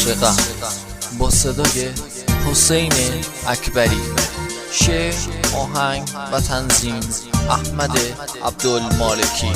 عاشقم با صدای حسین اکبری. شعر، آهنگ و تنظیم احمد عبدالمالکی.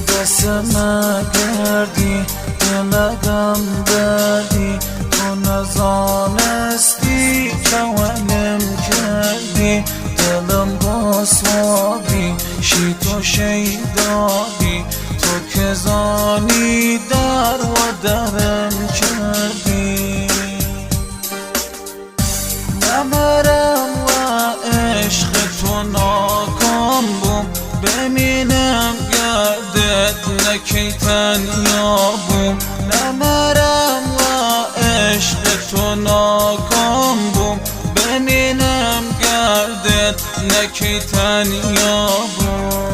دستم گردی دلم بردی، تو نزانستی که ولم کردی. دلم رسوابی شی تو شیدابی، تو که زانی در و درم کردی. نمرم و عشق تو ناکام بوم، بمینم گردت نکی تنیا بوم. نمرم و عشق تو ناکام بوم، بمینم گردت نکی تنیا بوم.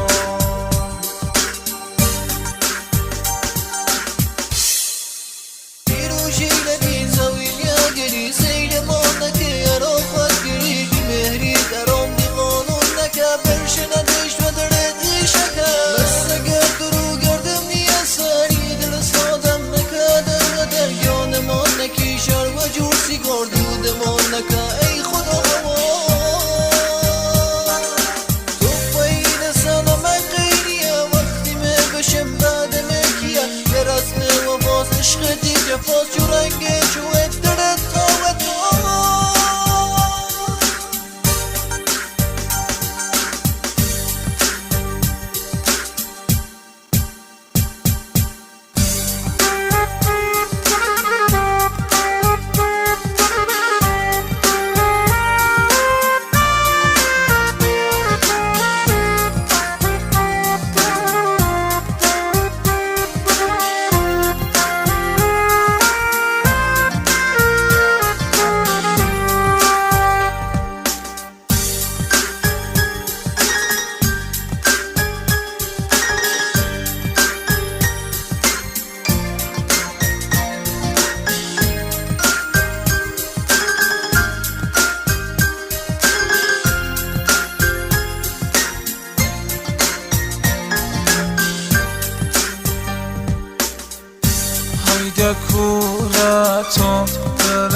ای خدا تو پایین سلام غیریه، وقتی می بشم بعد مکیه یه رسم و باز عشق دیگه فاز جو رنگ جو دلت تا و تو. هایده کورتو دل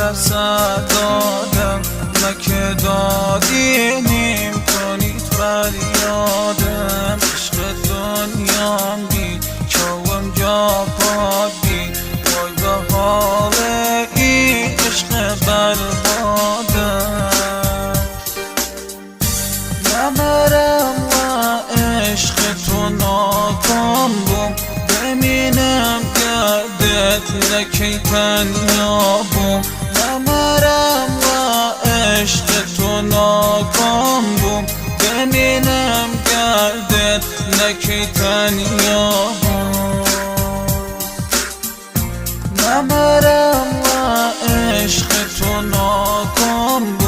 دادم، نکه دادی نیم کنید فریادم. عشق دنیام بی چوم جا پاد بی، وای به حال ای عشق بربادم. نمرم و عشق تو ناکام بوم، بمینم گردت نکی تنیا بوم. نمرم و عشق تو ناکام بوم، بمینم گردت نکی تنیا بوم. نمرم و عشق تو ناکام بوم.